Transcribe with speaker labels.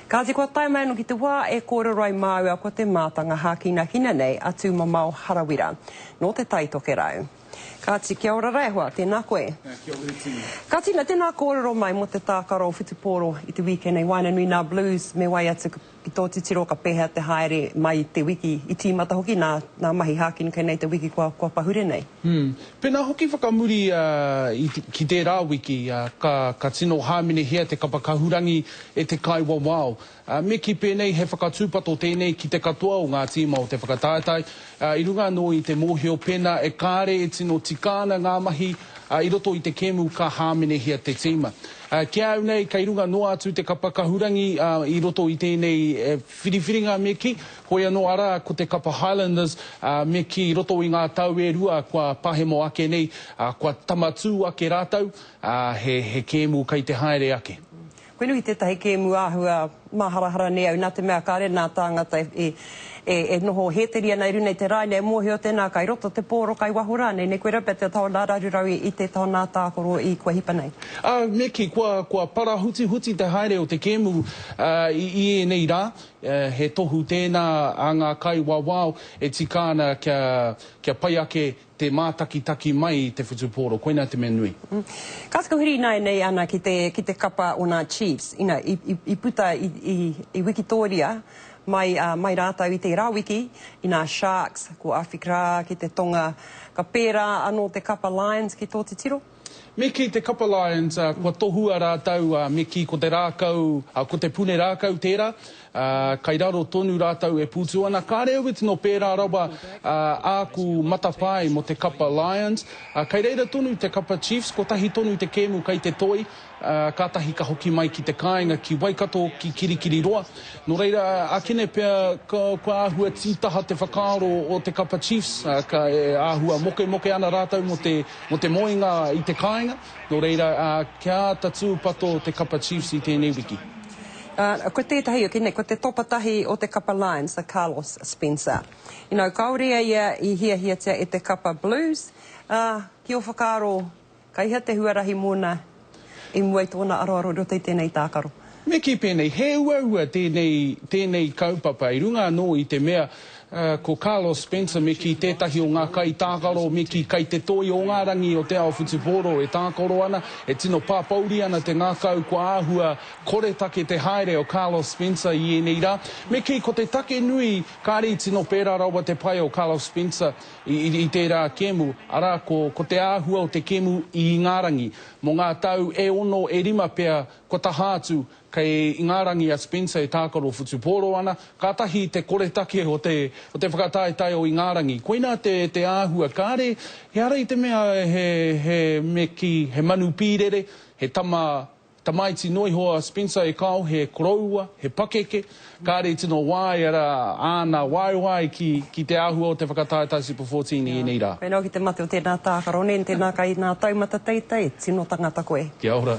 Speaker 1: Kāti kua tae mai anō ki te wā e kōrero ai māua ko te mātanga hākinakina nei a Tūmamao Harawira, nō Te Tai Tokerau. Kāti, kia ora rā e hoa, tēnā koe.
Speaker 2: Kia ora e Tini.
Speaker 1: Kāti, na, tēnā kōrero mai mō te tākaro whutupōro i te wīkene i waenganui nā Blues me wai atu ki tō titiro ka pēhea te haere mai i te wiki i tīmata hoki nā, nā mahi hākinakina nei te wiki kua, kua pahure nei.
Speaker 2: Hmm. Pēnā hoki whakamuri i, ki tērā wiki, ka, ka tino hāmenehia te kapa kahurangi e te kaiwawao. Me kī pēnei he whakatūpato tēnei ki te katoa o ngā tīma o te whakataetae, i runga anō i te mōhio pēnā e kāre e tino tika ana ngā mahi i roto i te kēmu ka hāmenehia te tīma. Ki a au nei, kei runga noa atu te kapa kahurangi i roto i tēnei whiriwhiringa me kī, hoi anō arā ko te kapa Highlanders me kī i roto i ngā tau e rua kua pahemo ake nei, kua tamatū ake rātou, he kēmu kei te haere ake.
Speaker 1: Koinei tētahi kēmu āhua māharahara nei au, nā te mea kāre nā tāngata e, e, e noho hēteri ana i runga i te raine e mōhio tēnā kai roto te pōro, kai waho rānei, nei koirā pea te tao nā rarurau i, i te tao nā tākaro i kua hipa nei.
Speaker 2: Ā, me kī, kua, kua parahutihuti te haere o te kēmu, ā, i, i ēnei rā, he tohu tēnā a ngā kaiwawao e tika ana kia, kia pai ake Te mātakitaki mai i te whutupōro, koinā te mea nui.
Speaker 1: Ka whakahuri ināianei ana ki te, ki te kapa o nā Chiefs, ina, i, i, i puta i, i, i wikitōria mai, ā, mai rātou i tērā wiki, i nā Sharks, ko Awhikra ki te tonga, ka pērā anō te kapa Lions ki tō titiro?
Speaker 2: Me kī te kapa Lions, kua tohua rātou, me kī ko te rākau, ko te pune rākau tērā, kai raro tonu rātou e pūtu ana. Kāre au e tino pērā rawa āku matapae mō te kapa Lions. Kai reira tonu te kapa Chiefs, kotahi tonu te kēmu kai te toi, kātahi ka hoki mai ki te kāinga, ki Waikato, ki Kirikiriroa. Nō reira, akene pea kua āhua tītaha te whakaaro o te kapa Chiefs, ka e āhua mokemoke ana rātou mō te Mō te moenga i te kāinga, nō reira, kia āta tūpato te kapa Chiefs i tēnei wiki.
Speaker 1: Ko tētahi, okay, ko te topa tahi o te kapa Lions, a Carlos Spencer. You know, kāore a ia i hiahiatia e te kapa Blues, ā, ki ō whakaaro, kei hea te huarahi mōna i mua i tōna aroaro i roto i tēnei tākaro?
Speaker 2: Me kī pēnei, he uaua tēnei, tēnei kaupapa i runga anō i te mea, ko Carlos Spencer me kī tētahi o ngā kaitākaro me kī kai te toi o ngā rangi o te ao whutupōro e tākaro ana, e tino pāpouri ana te ngākau kua āhua koretake te haere o Carlos Spencer i ēnei rā. Me kī ko te take nui kāre i tino pērā rawa te pai o Carlos Spencer i, i, i tērā kēmu, arā ko, ko te āhua o te kēmu i Ingarangi. Mō ngā tau e ono, e rima pea Kua taha atu, kei Ingarangi a Spencer e tākaro whutupōro ana, kātahi te koretake o te, o te whakataetae o Ingarangi. Koinā te, te āhua, kāre, ehara i te mea he, he, me kī, he manu pīrere, he tama, tamaiti noa iho a Spencer e kao, he koroua, he pakeke, kāre i tino waea rā āna waewae ki, ki te āhua o te whakataetae Super 14 i ēnei rā.
Speaker 1: Koinā hoki te mate o tēnā tākaro, nē, tēnā kai nā taumata teitei, tino tangata koe.
Speaker 2: Kia ora.